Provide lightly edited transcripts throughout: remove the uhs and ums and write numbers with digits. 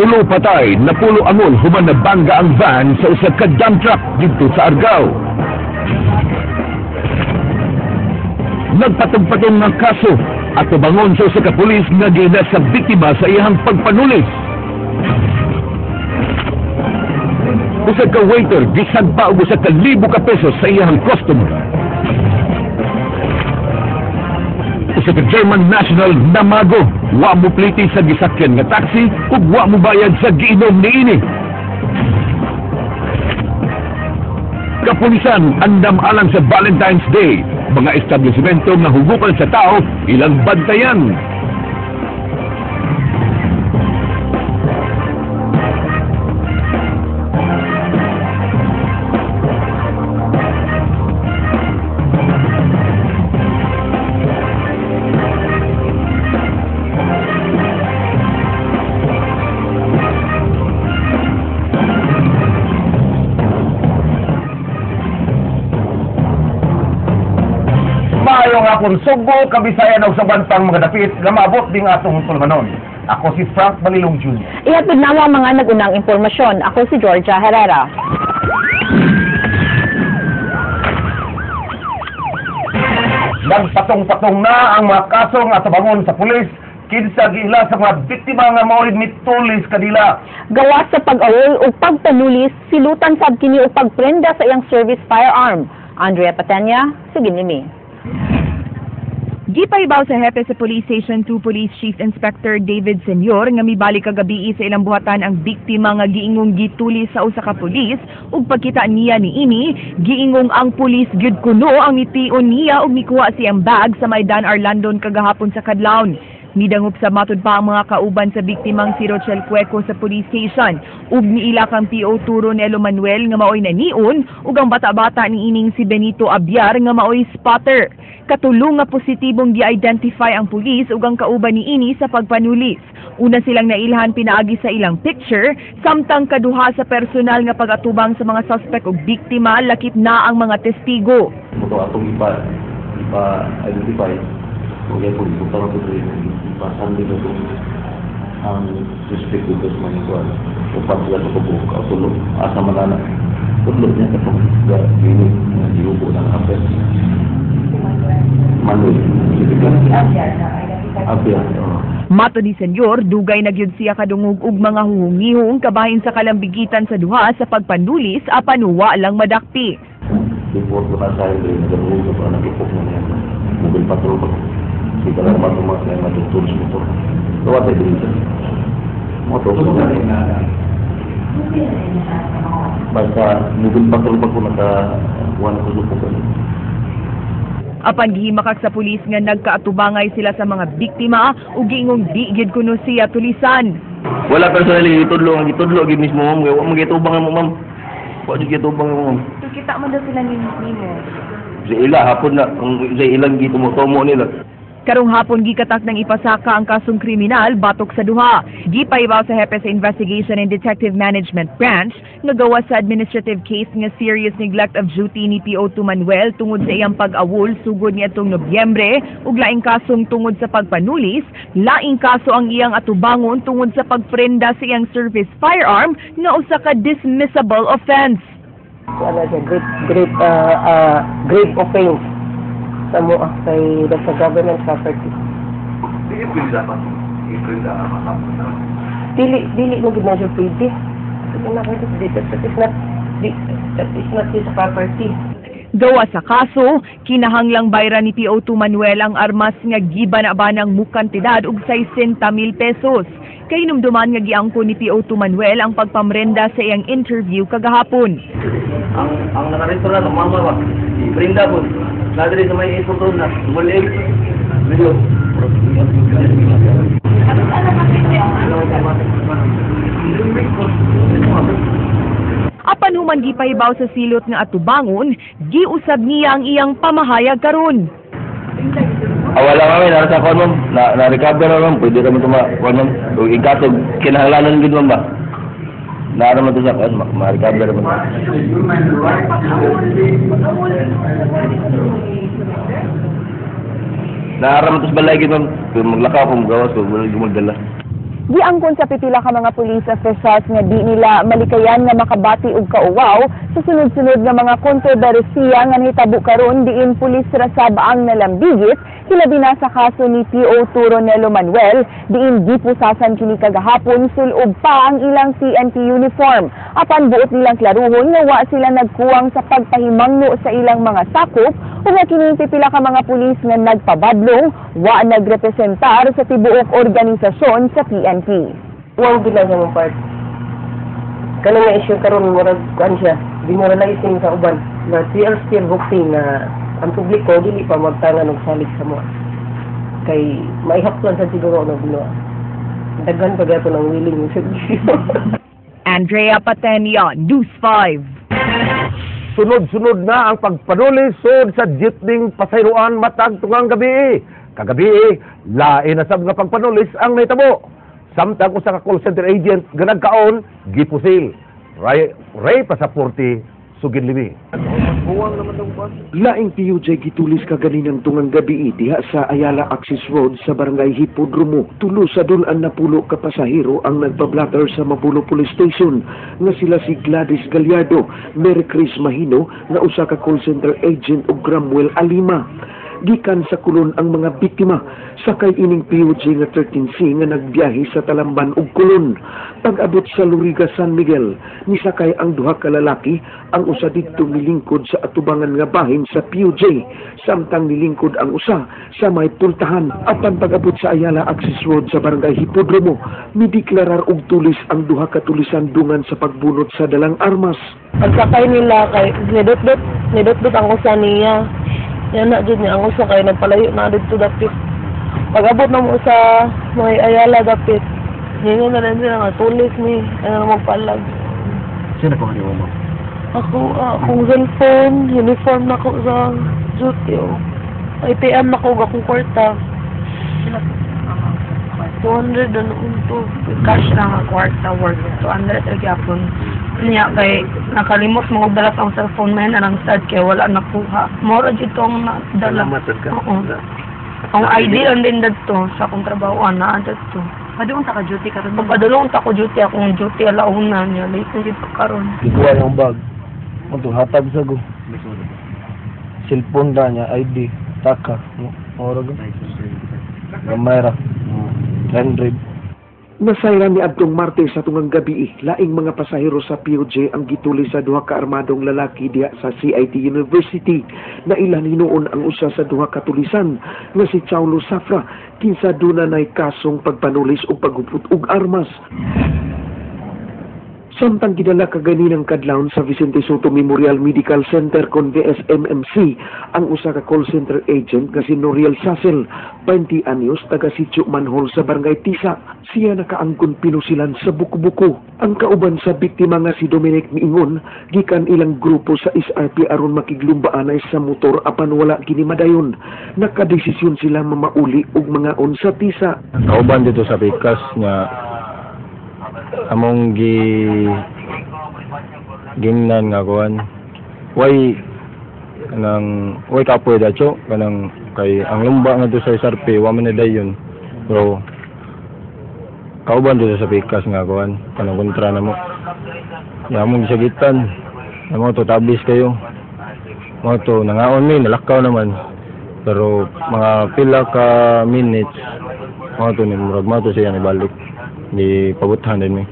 Tulo patay, napulo angol human nabangga ang van sa usa ka dump truck didto sa Argao. Nagpatong-patong ng kaso at tubangon sa usa ka pulis nga giila sa biktima sa iyang pagpanulis. Usa ka waiter gisagpa og usa ka libo ka pesos sa iyang customer. Usa ka German national namago, wa mo pliti sa gisakyan nga taxi ug wa mo bayad sa giinom niini. Kapulisan andam alang sa Valentine's Day, mga establishmento nga hugukan sa tao ilang bantayan. Maayong hapon, Sugbo, Kabisayan ug sa bantang mga dapit nga maabot ding atong tulumanon. Ako si Frank Balilong Jr. Ihatid namo ang mga nagunang impormasyon. Ako si Georgia Herrera. Nagpatong-patong na ang mga kaso nga atubangon sa pulis kinsa giila sa mga biktima nga mao'y mitulis kanila. Gawas sa pag-awol o pagpanulis, silutan sab kini og pagprenda sa iyang service firearm. Andrea Patenya, sige nimi. Gipahibaw sa hepe sa Police Station 2 Police Chief Inspector David Senyor nga mibalik kagabi sa ilang buhatan ang biktima nga giingong gituli sa usa ka pulis ug pagkita niya niini giingong ang pulis gyud kuno ang mitiun niya ug mikuha siyang bag sa Maidan Arlandon kagahapon sa kadlawon. Midangup sa matud pa ang mga kauban sa biktimang si Rochelle Cueco sa police station ug niila kang PO2 Ronelo Manuel nga maoy naniun ug ang bata-bata niining si Benito Abiar nga maoy spotter. Katulong nga positibong gi-identify ang pulis ug ang kauban niini sa pagpanulis. Una silang nailhan pinaagi sa ilang picture, samtang kaduha sa personal nga pag-atubang sa mga suspect ug biktima lakip na ang mga testigo. Ito atong ipa-identify. Okay po, ipunta na ito ipa-sandi na itong ang suspect dito sa mga ito. Upat sila sa kubo, kautulo. Asa man na tudlo niya katong gilid na giubo ng apel. Manuel. Abia. Mato ni Senyor, dugay na gyud siya kadungog og mga huhungihong kabahin sa kalambigitan sa duha sa pagpanulis apan wa lang madakpi. Before ko na sa highway, nagdungog na pa, nag-ipok na niya. Mobile patrol pa. Hindi ka lang matumak na yung matutulog sa motor. Gawa tayo din siya. Motor. Basta mobile patrol pa ko naka-kuha na sa lupok. Apan gihimakak sa pulis nga nagkaatubangay sila sa mga biktima ug giingong di gyud kuno siya tulisan. Wala personally gitudlo, ang gitudlo gyud mismo ma'am. Wa man gitubang mo ma'am. Wa gyud gitubang mo ma'am. So kita man daw sila nimo. Sa ila hapon na ang sa ilang gitumo-tumo nila. Karong hapon gikatak ng ipasaka ang kasong kriminal batok sa duha. Gipahibaw sa hepe sa Investigation and Detective Management Branch nga gawa sa administrative case nga serious neglect of duty ni PO2 Manuel tungod sa iyang pag-awol sugod niadtong Nobyembre ug laing kasong tungod sa pagpanulis, laing kaso ang iyang atubangon tungod sa pagprenda sa iyang service firearm nga usa ka dismissible offense. Ano siya, grave offense sa mo kay that's a government property. Dili mo gid na siya pwede. That is not his property. Gawa sa kaso, kinahanglang bayran ni PO2 Manuel ang armas nga giban-abanang mukantidad og 60,000 pesos. Kahinumduman nga giangko ni PO2 Manuel ang pagpamrenda sa iyang interview kagahapon. Ang nakarito na mama ba. Brinda po. Nadiri sa may ipon na. Mulig. Medyo. Apan human gipahibaw sa silot nga atubangon, giusab niya ang iyang pamahayag karon. Wala kami, nara sa kuwan ma'am. Na-recover na ma'am. Pwede kami kuwan ma'am. Kung ikaso, kinahanglanan gid ma'am ba? Nara man to sa kuwan, ma-recover man. Nara man to sa balay gid ma'am. Kung maglakaw ko, magawas ko, wala gumagdala. Giangkon sa pipila ka mga police officials nga di nila malikayan nga makabati og kauwaw sa sunod-sunod nga mga kontrobersiya nga nahitabo karon diin pulis ra sab ang nalambigit, hilabi na sa kaso ni PO2 Ronelo Manuel diin gipusasan kini kagahapon sulob pa ang ilang PNP uniform. Apan buot nilang klaruhon nga wa sila nagkuwang sa pagpahimangno sa ilang mga sakop ug nga kining pipila ka mga pulis nga nagpabadlong wa nagrepresentar sa tibuok organisasyon sa PNP. Wow, bilang sa mong part. Kanang nga issue karon, murag kuan siya, demoralizing sa uban. But we are still hoping na ang publiko dili pa magtangan og salig sa mo. Kay maihap lang sa siguro og binuha. Daghan pa gyapon ang willing mo serbisyo. Andrea Patenia, News 5. Sunod-sunod na ang pagpanulis sud sa jeepning pasayroan matag tungang gabi. Kagabi, lain na sab nga pagpanulis ang nahitabo. Samtang usa ka call center agent nga nagkaon, gipusil. Ray, Ray Pasaporte, sugid limi. Laing PUJ gitulis kaganinang tungang gabi diha sa Ayala Access Road sa Barangay Hipodromo. Tulo sa dul-an 10 ka pasahero ang nagpa-blotter sa Mabolo Police Station nga sila si Gladys Gallardo, Mary Chris Mahino nga usa ka call center agent ug Gramuel Alima. Gikan sa Kulon ang mga biktima, sakay ining PUJ nga 13C nga nagbiyahe sa Talamban ug Kulon. Pag-abot sa Loriga, San Miguel, nisakay ang duha ka lalaki, ang usa didto nilingkod sa atubangan nga bahin sa PUJ, samtang nilingkod ang usa sa may pultahan. Apan pag-abot sa Ayala Access Road sa Barangay Hipodromo, mideklarar og tulis ang duha ka tulisan dungan sa pagbunot sa dalang armas. Pagsakay nila kay nidot-dot, nidot-dot ang usa niya. Yan na jud niya ang usa kay nagpalayo na didto dapit. Pag-abot na mo sa may Ayala dapit, ningon na rin sila nga tulis ni ano magpalag. Sino ko mo, ma'am? Ako, akong cellphone, uniform na ko sa duty. Oh. ATM na ko, akong kwarta. 200 ano unto. Cash lang ang kwarta worth 200 ra gyapon niya kay nakalimot mo og dala sa akong cellphone man na lang sad kay wala nakuha mao ra jud tong dala. Salamat ka. Oo, ang ID lang din dadto sa akong trabaho ana dadto. Padung ta ka duty karon? Pagpadulong ta ko duty, akong duty alauna niya, late na jud ko karon. Gikuha yung bag. Mo hatag sa go. Cellphone ra niya, ID, taka. Moro go. Gamay ra. 300. Nasayran ni adtong Martes sa tungang gabi, laing mga pasahero sa PUJ ang gituli sa duha ka armadong lalaki diha sa CIT University na ilan hinuon ang usa sa duha ka tulisan nga si Chaulo Safra, kinsa duna nay kasong pagpanulis ug paghupot og armas. Samtang gidala kaganinang kadlawon sa Vicente Sotto Memorial Medical Center kon VSMMC ang usa ka call center agent nga si Noriel Sassel, 20 anyos, taga Sitio Manhol sa Barangay Tisa. Siya nakaangkon pinusilan sa buko-buko. Ang kauban sa biktima nga si Dominic miingon, gikan ilang grupo sa SRP aron makiglumbaan sa motor apan wala kini madayon. Nakadesisyon sila mamauli og mangaon sa Tisa. Kauban dito sa pikas nga among gi gingnan nga kuan way kanang way kapoy dacho kanang kay ang lumba nga sa SRP wa man na dayon, pero kauban dito sa pikas nga kuan kanang kontra na mo ya among gisagitan amo to tabis kayo mo to nangaon mi, nalakaw naman, pero mga pila ka minutes mo to ni murag mo to siya ni balik di pabuthan din mi.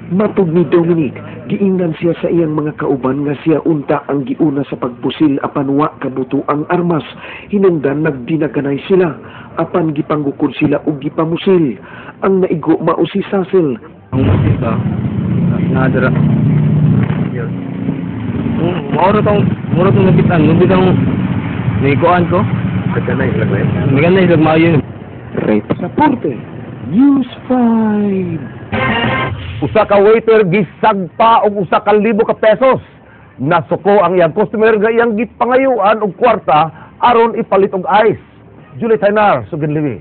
Matog ni Dominic, giingnan siya sa iyang mga kauban nga siya unta ang giuna sa pagpusil apan wa kabuto ang armas. Hinungdan nagdinaganay sila apan gipanggukod sila og gipamusil. Ang naigo mao si Sassel. Ang ba? Nadara. Moro tong nakitaan, nung bitang nikuan ko. Nagkanay sila ba? Nagkanay sila maayo. Ray Pasaporte, News 5. Usa ka waiter gisagpa og 1,000 ka pesos. Nasuko ang iyang customer nga iyang gipangayuan og kwarta aron ipalit og ice. Julie Tainar, sugin liwi.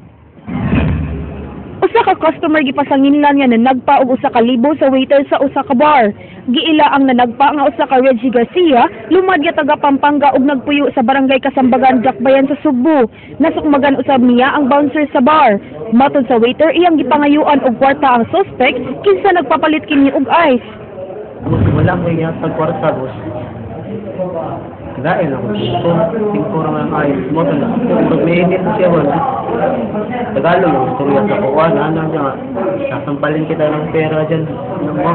Usa Usa ka customer gipasanginlan nga nanagpa og 1,000 sa waiter sa usa ka bar. Giila ang nanagpa nga usa ka Reggie Garcia, lumad nga taga Pampanga ug nagpuyo sa Barangay Kasambagan, Dakbayan sa Sugbo. Nasukmagan usab niya ang bouncer sa bar. Matod sa waiter, iyang gipangayuan og kwarta ang suspect kinsa nagpapalit kini og ice. Wala ko yung kwarta, boss. Dahil ako, singko, singko naman ang ayos. Mo to na. Murag may init siya wala. Tagalog lang, istorya sa kuwan, ano siya, sasampalin kita ng pera dyan. Na,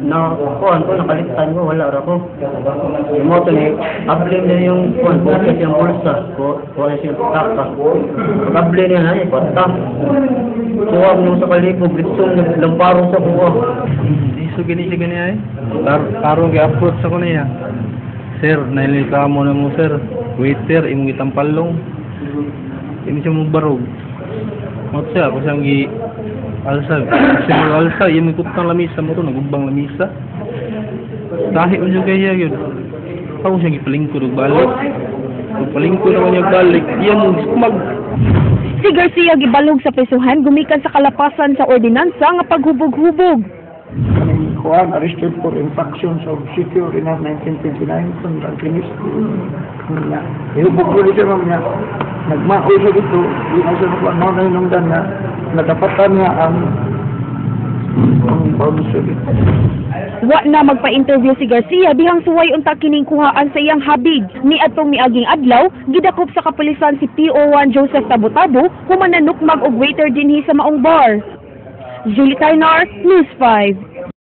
na, kuwan ko, nakalitan ko, wala ra ko. Mo to ni, abli niya yung kuwan, kuwan siya siyang bulsa, kuwan siya taka. Pag abli niya, ay, kwarta. Kuha mo sa kalibog, litsong, lamparo sa kuha. Iso gani siya gani ay. Karon gi-approach ako niya. Sir, nailika mo na mo, sir. Waiter, imong gitampalong. Ini siya mo barog. Mo siya, ako siyang gi alsa. Siya mo alsa, iyang ikutang lamisa mo to, nagubang lamisa. Tahi mo siya kaya yun. Ako siyang gipalingkod og balik. Pagpalingkod naman niya balik, iya mo mag Si Garcia gibalhog sa presuhan gumikan sa kalapasan sa ordinansa nga paghubog-hubog. Kaning kuan, arrested for infractions of City Ordinance 1929 contra Kinis niya. Ihubog ko siya, ma'am, niya. Nagmao siya dito, di na siya nakuha, no, nahinungdan nga, nadapatan niya ang bouncer dito. Wa na magpa-interview si Garcia dihang suway unta kining kuhaan sa iyang habig. Niadtong miaging adlaw, gidakop sa kapulisan si PO1 Joseph Tabotabo human nanukmag og waiter dinhi sa maong bar. Julie Tainar, News 5.